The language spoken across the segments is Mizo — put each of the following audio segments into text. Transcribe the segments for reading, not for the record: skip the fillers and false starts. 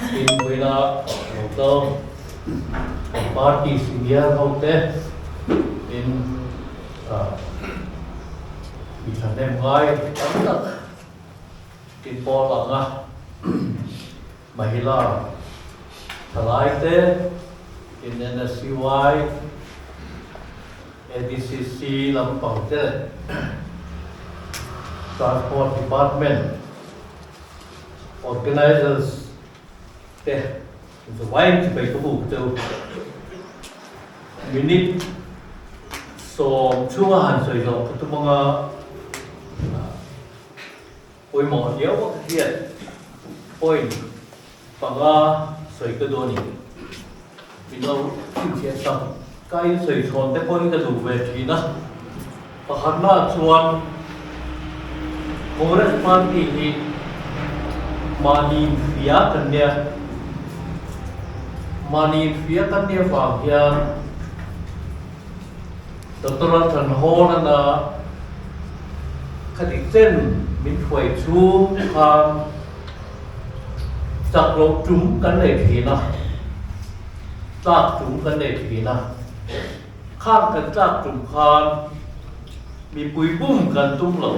Tin vawiina local kan party senior ho te tin mi thahnem ngai tam tak tin pawl anga Mahila thalai te tin NSUI ADCC lampang te leh Transport Department Organizers te zawai chibai ka buk cheu. Minute 10 chhunga han sawi zawh ka tum anga pawimawh riau a ka hriat point panga sawi ka duh a ni. Min lo chhinchhiah sak ka insawi chhawn te pawh hi ka duh ve thin a. Pakhatna chuan Congress party hi mahni inhria kan nia. Mahni inhria kan nia vang hian Doctor Lalthanhawlana khati chen min hruai chhung khan chak loh tum kan nei thin a, tlak tum kan nei thin a. Khang kan tlak tum khan mipui bum kan tum lo,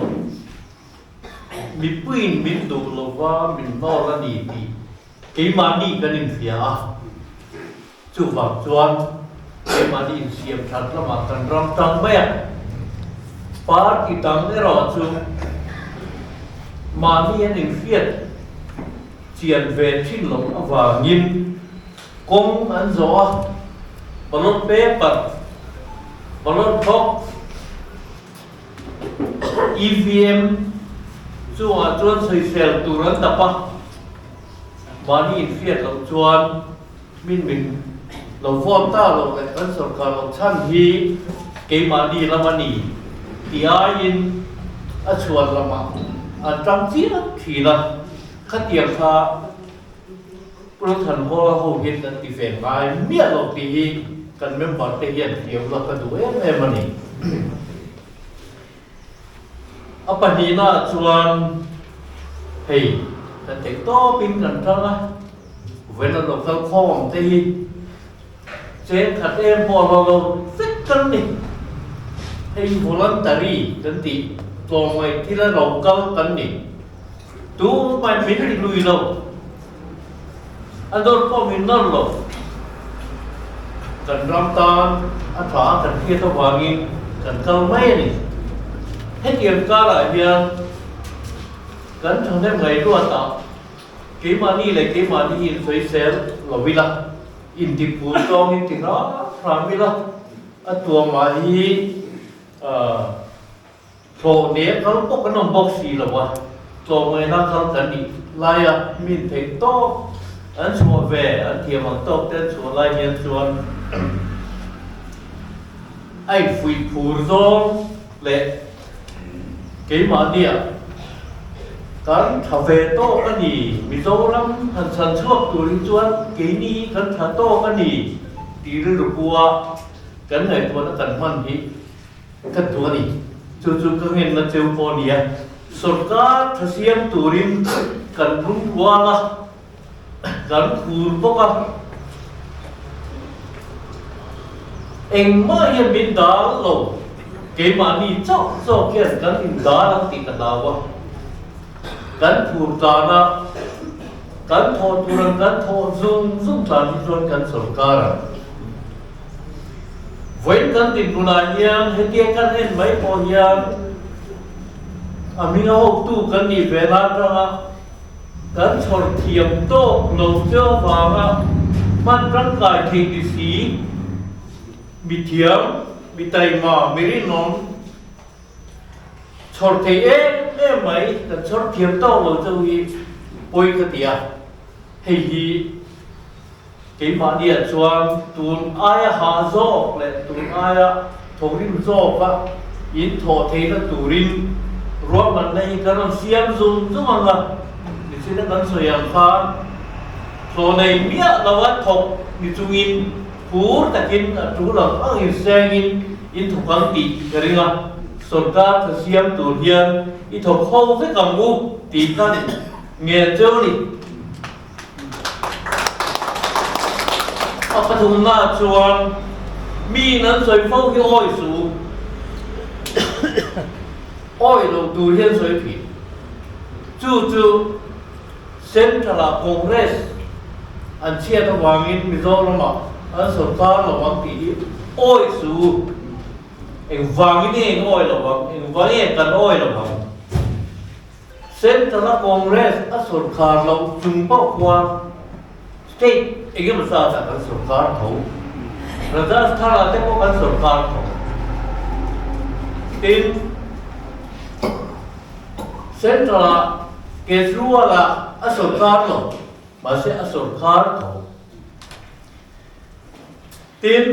mipuiin min duh lova min hnawl a ni tih keimahni kan inhria a. Chuvang chuan keimahni insiam that lamah kan ram tang mai a, party dang erawh chu mahni an inhriat chian ve thin loh avangin kawng an zawh a, ballot paper, ballot box, EVM chungah chuan sawisel tur an dap a, mahni inhriat loh chuan min min lo vote ta loh leh kan sorkar loh chhan hi keimahni lam a ni tih aiin a chhuan lamah an tang chiang thin a, khatiang kha Pu Thanhawla ho hian kan ti ve ngai miah lo tih hi kan member te hian hriau la ka duh em em a ni. A pahnihna ah chuan hei kan theih tawpin kan tang a, vawiin local khawm te hi cheng khat em pawh a lo lo vek kan ni. Hei voluntary kan tih tlawmngaih thila local kan ni. Tu mai min ti lui lo, a nawr pawh min nawr lo. Kan ram tan a tha a kan hriat avangin kan kal mai a ni. Hetiang karah hian kan thahnem ngaihluatah keimahni leh keimahni hi insawisel lo ila, intipur zawngin ti hram hram ila, a tuamah hi Thlawh nek kal pawh kan awm bawk si lo a, tlawmngaihna kal kan nih laia min theih tawk an chhuah ve an thiam ang tawk te an chhuah lai hian chuan a infuih phur zawng leh keimahnia kan tha ve tawk a ni, Mizoram han chhan chhuak turin chuan keini kan tha tawk a ni tih rilru pua kan ngaihtuahna kan hman hi Ka duh a ni. Chu chu ka ngenna cheu pawh a ni a. Sorkar tha siam turin kan rum rual a, kan khur bawk a. Engmah hian min dal lo, keimahni chauh zawk hian kan indal ang tih ka hlau a. Kan phur tlan a, kan thawh tur ang kan thawh zung zung tlan hi chuan kan sorkar ang. Vawiin kan dinhmunah hian hetia kan en mai pawh hian a hming a hawktu kan nih ve na atanga kan chhawr thiam tawk lo che avanga hman tangkai thei ni si, mi thiam, mi taima, mi rinawm chhawr thei em em mai kan chhawr thiam tawk lo cheu hi pawi ka ti a, hei hi Keimahniah chuan tun aia hah zawk leh tun aia thawkrim zawka in thawh theihna turin ruahmanna hi kan rawn siam zung zung ang a, nichina kan sawi ang khan thlawh nei miah lova thawk ni chungin phur takin a tul ang ang insengin in thawk ang tih ka ring a, sorkar tha siam tur hian i thawk ho vek ang u tih kha ngen cheu a ni. A pathumna chuan miin an sawi fo hi awi su, awi lo tur hian sawi thin. Chu chu Central-ah Congress an chhiat avangin Mizoramah an sawrkar lo ang tih hi awi su. Engvangin nge in awi lo ang? Engvangin nge kan awi lo ang? Central-a Congress a sawrkar loh chung pawh khuan State engemaw zatah kan sawrkar tho. Rajasthan-ah te pawh kan sawrkar tho. Tin, Central-ah Kejriwal-a a sawrkar lo, mahse a sawrkar tho. Tin,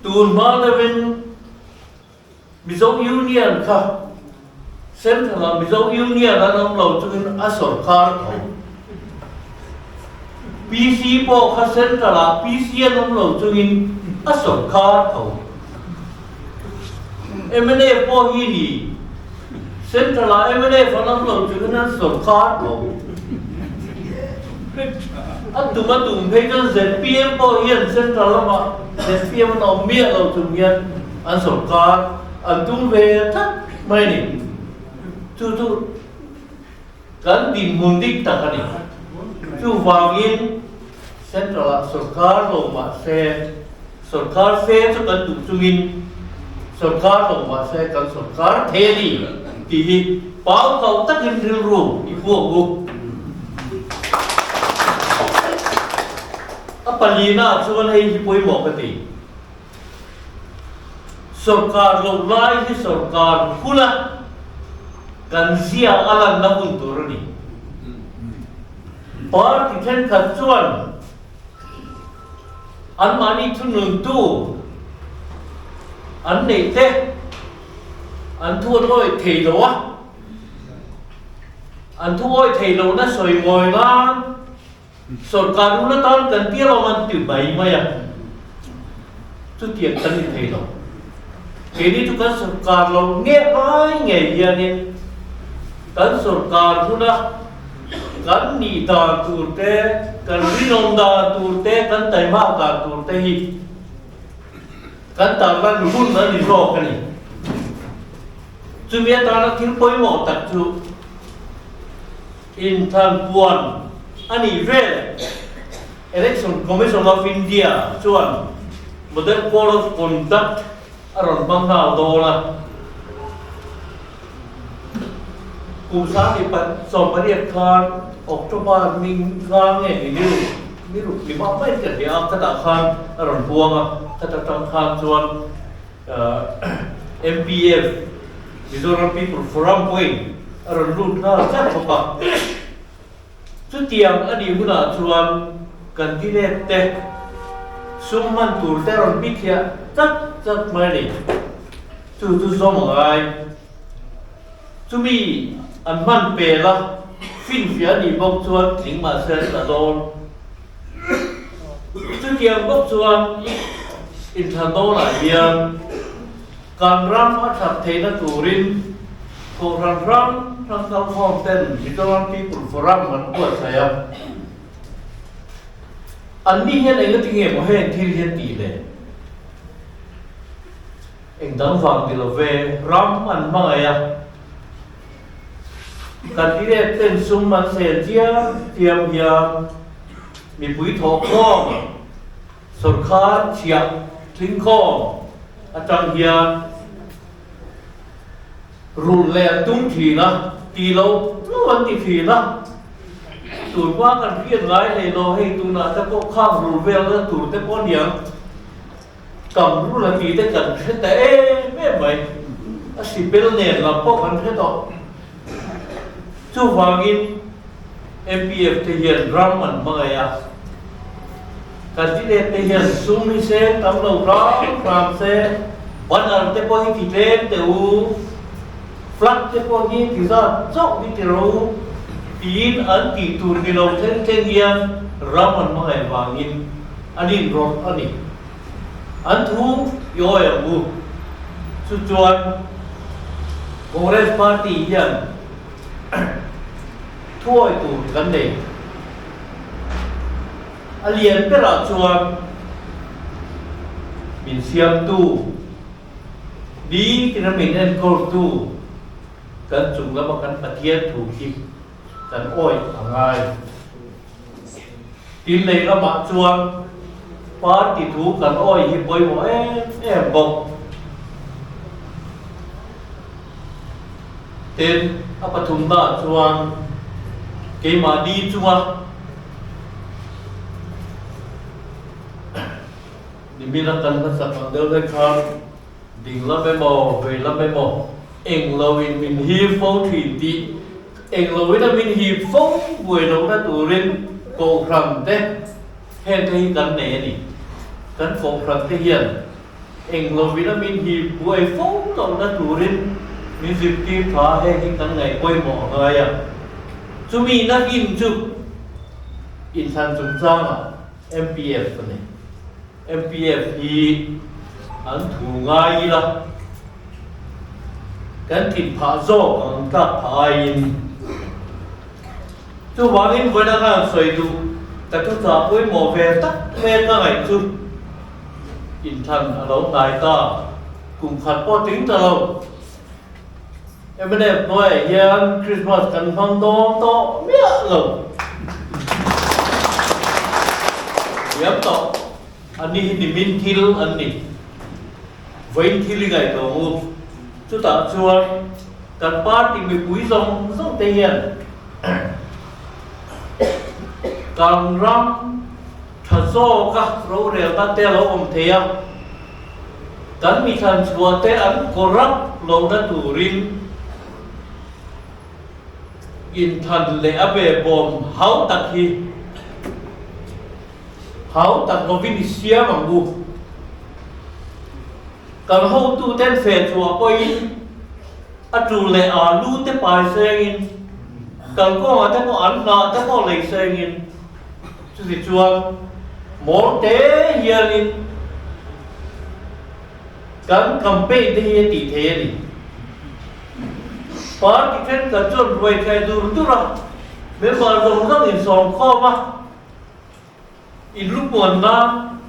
tun hma deuhin Mizo Union kha Central-ah Mizo Union an awm lo chungin a sawrkar tho. PC pawh kha Central-ah PC an awm lo chungin a sawrkar tho. Mnf pawh hi ni, Central-ah mnf an awm lo chungin an sawrkar tho. A tum a tum phei chuan zpm pawh hian Central lamah zpm an awm miah lo chung hian an sawrkar an tum ve tlat mai a ni. Chu chu kan dinhmun dik tak a ni. Chuvangin Central-ah sawrkar lo mah se, sawrkar se chu kan duh chungin sawrkar lo mah se kan sawrkar thei a ni tih hi pau kau takin rilru i huang u. A palina chuan hei hi pawimawh ka ti. Sawrkar loh lai hi sawrkar huna kan zia a lanna hun tur a ni. Party thenkhat chuan anmahni thununtu an neih te an thu an awih thei lo a, an thu awih thei lohna sawi ngawi nan Sawrkar rul atan kan tir awm an ti mai mai a, chutiang kan ni thei lo. Keini chu kan sawrkar lo nge lai ngei hianin kan sawrkar huna kan nih dan tur te, kan rinawm dan tur te, kan taimak dan tur te hi kan tarlan hun a ni zawk a ni. Chumi atana thil pawimawh tak chu Inthan puan a nih vel Election Commission of India chuan Model Code of Conduct a rawn hmang nghal dawn a. Kum sang 18 khan October ni nga nge ni ni ruk ni ruk ni mah mai ka hria a, khatah khan a rawn puang a, khata tang khan chuan MPF, Mizoram People Forum pawhin a rawn lut nghal chat bawk a. Chutiang a nih hunah chuan candidate te sum hman tur te a rawn bithliah chat chat mai a ni. Chu chu zawm a ngai. Chumi an hman pel a, finfiah a nih bawk chuan tling mahse an tla dawn. Chutiang bawk chuan inthlandawnah hian kan ram a that theihna turin Kohhran hrang hrang kalkhawm ten Mizoram People Forum an buatsaih a. Anni hian engati nge maw heng thil hi an tih le? Eng dang vang ni lo ve, ram an hmangaih a. Candidate ten sum an sel chiam chiam hian mipui thawhkhawm, sawrkhar chhiah tlingkhawm atang hian rulh leh an tum thin a, ti lo lo an ti thin a. Tur hma kan hriat ngai hlei lo, hei tunah te pawh khang rul velna tur te pawh aniang. Kam rul a tih te kan hre ta em em mai. A sipel nen lam pawh kan hre tawh. Chuvangin MPF te hian ram an hmangaih a, candidate te hian sum hi seng tam lo hram hram se, banner te pawh hi ti tlem teh u, flag te pawh hi ti zat chauh hi ti ro u tiin an tih tur ni lo thleng thleng hian ram an hmangaih vangin an inrawlh a ni. An thu i awi ang u. Chu chuan Congress Party hian thuawi tur kan nei. A lian berah chuan. Min siamtu, nitin a min enkawltu kan chung lama kan Pathian thu hi kan awih a ngai. Tin lei lamah chuan party thu kan awih hi pawimawh em em bawk. Tin, a pathumnaah chuan keimahni chunga Nimina kan hmasak ang deuh hlek khan ding lam emaw, vei lam emaw eng loin min hip fo thin tih, eng loin a min hip fo buai lohna turin kohhran te heng te hi kan nei a ni. Kan kohhran te hian eng loin a min hip buai fo lohna turin min zirtir tha a, heng hi kan ngaih pawimawh a ngai a. Chumi nakin chu inthlan chungchangah MPF a ni. MPF hi an thu ngai ila, kan thin phah zawk ang tlak phah aiin. Chuvangin vawiin khan sawi duh ka thu chah pawimawh ve tak mai ka ngaih chu inthlan a lo hnai ta, kum khat pawh tling ta lo. Mnf hnuaiah hian Christmas kan hmang dawn tawh miah lo. Thiam tawh. Ani hi nimin thil an ni. Vawiin thil i ngaih tawh ang u. Chutah chuan kan party mipui zawng zawng te hian kan ram tha zawka rorelna te a lo awm thei a. Kan mi thlan chhuah te an corrupt lohna turin inthan leh a ve bawm hau tak hi hau tak lovin i siam ang u. Kan hotuten feh chhuah pawhin a tul leh alu te pai sengin, kalkawngah te pawh an hnah te pawh lei sengin, Chuti chuan mawl te hianin kan campaign te hi a tih thei a ni. Party thenkhat chuan ruai theh dur dur a, member zawng zawng insawm khawm a, inlungmuan nan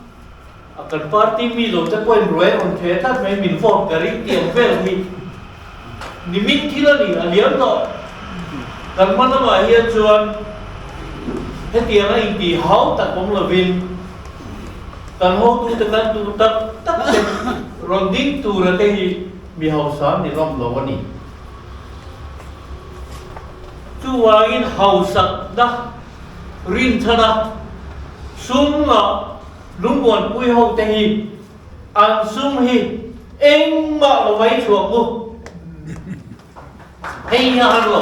a kan party mi lo te pawhin ruai a rawn theh tlat mai, min vote ka ring tih ang vel hi nimin thil a ni, a liam tawh. Kan hma lamah hian chuan hetiang a intih hau tak awm lovin kan hotute kan duh tak tak te rawn ding tura te hi mi hausa ni ngam lo a ni. Chuvangin hausakna rinchhana sum ngah lungmuanpui hote hi An sum hi engmah lo mai chhuak u. Hei hi a har lo.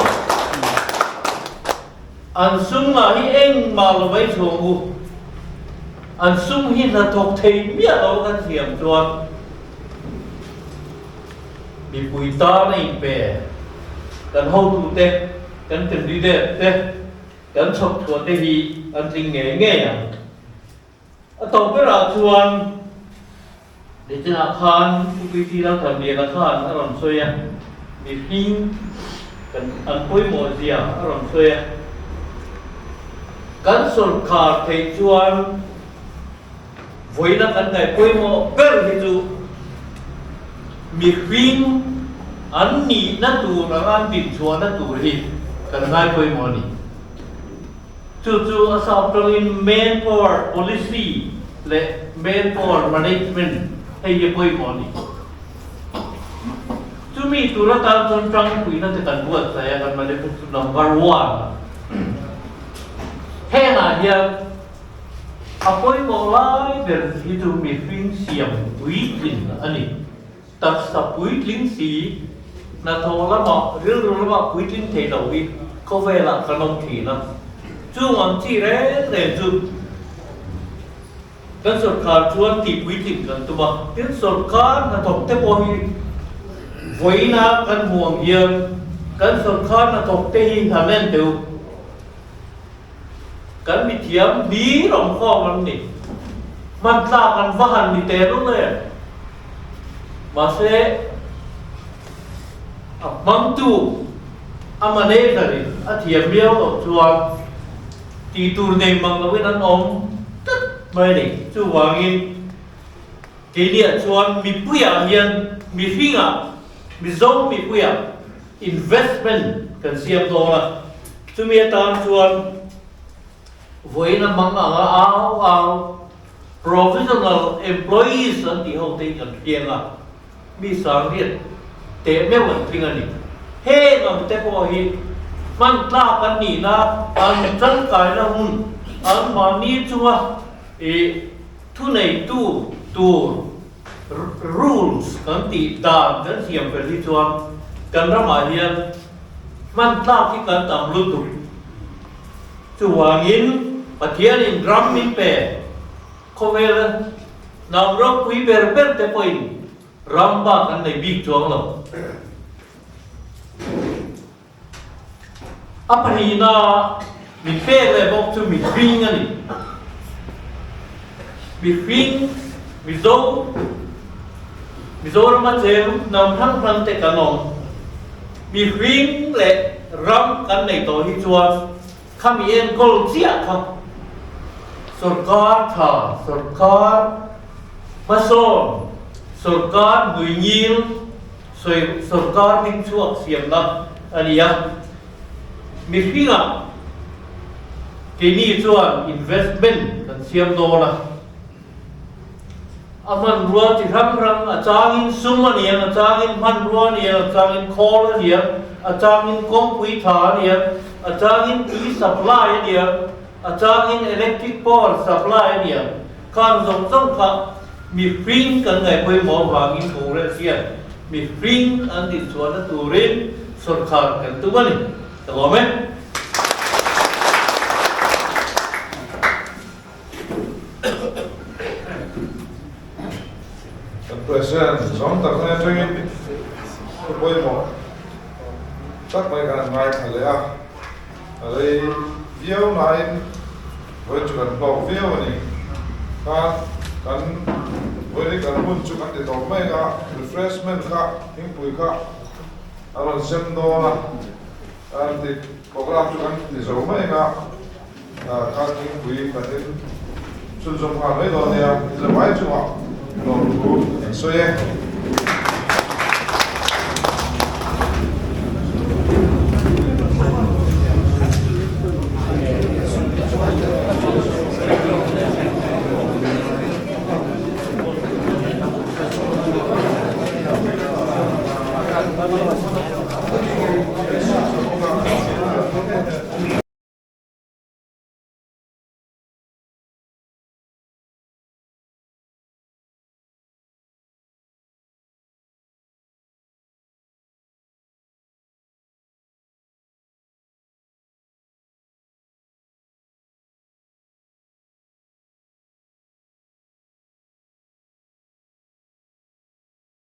An sum ngah hi engmah lo mai chhuak u. An sum hi hnathawk thei miah lo kan thiam chuan mipui tan a inpe kan hotute, kan candidate te, kan chhawpchhuah te hi an tling ngei ngei ang. A tawp berah chuan Nitinah khan Pu PT Lalthanliana khan a rawn sawi a, mihring kan an pawimawh zia a rawn sawi a. Kan sawrkar theih chuan vawiina kan ngaih pawimawh ber hi chu mihring an nihna tur anga an dinchhuahna tur hi kan ngai pawimawh a ni. Chu chu a sap tawngin Manpower Policy leh Manpower Management hei hi pawimawh a ni. Chumi tur atan chuan tangpuina te kan buatsaih a, kan manifesto number one a. Hengah hian a pawimawh lai ber hi chu mihring siam puitling a ni. Taksa puitling si, hnathawh lamah, rilru lamah puitling thei lo hi khawvelah kan awm thin a. Chung ang chi reng reng chu kan sawrkar chuan tih puitling kan tum a. Tin, sawrkar hnathawk te pawh hi vawiina kan hmuh ang hian kan sawrkar hnathawk te hi han en teh u. Kan mithiam hlir awm khawm an ni. Hman tlak an va han ni teh lul em? Mahse, a hmangtu, a manager in a thiam viau loh chuan tih tur nei mang loin an awm tlat mai a ni. Chuvangin. Keiniah chuan mipuiah hian mihringah, Mizo mipuiah investment kan siam dawn a, chumi atan chuan vawiin a mang anga au au provisional employees an tih ho te hi kan hriang a, mi sangriat teh meuh an tling a ni. Heng ang te pawh hi hman tlak an nihna, an tangkaina hun, anmahni chunga ih Thuneitu tur rules kan tih dan kan siam fel hi chuan kan ramah hian hman tlak hi kan tam lutuk. Chuvangin Pathianin ram min pe khawvela hnam ropui ber ber te pawhin ram bak an nei bik chuang lo. A pahnihna min pek leh bawk chu mihring a ni. Mihring, Mizo, Mizorama cheng hnam hrang hrang te kan awm. Mihring leh ram kan nei tawh hi chuan khami enkawl chiah kha sawrkar tha, sawrkar hmasawn, sawrkar hmuingil, Sawi sawrkar hming chhuak siamna a ni a, mihringah keini chuan investment kan siam dawn a, a hmanrua chi hrang hrang a changin sum a ni ang, a changin hmanrua a ni ang, a changin khawl a ni ang, a changin kawngpui tha a ni ang, a changin tui supply a ni ang, a changin electric power supply a ni ang, khang zawng zawng kha Mihring kan ngaihpawimawh avangin Congress hian mihring an dinchhuahna turin sawrkar kan tum a ni. Ka lawm e. Kan President zawng tak hnen atangin thu pawimawh tak mai kan ngaithla leh a, a rei viau nain Vawi chu kan hlawk viau a ni. Khan kan vawi kan hun chu kan ti tawp mai a, refreshment kha thingpui kha a rawn sem dawn a, an ti program chu kan ti zo mai a, khan thingpui kan in chhunzawm nghal mai dawn nia, i zavai chungah lawmthu an sawi e.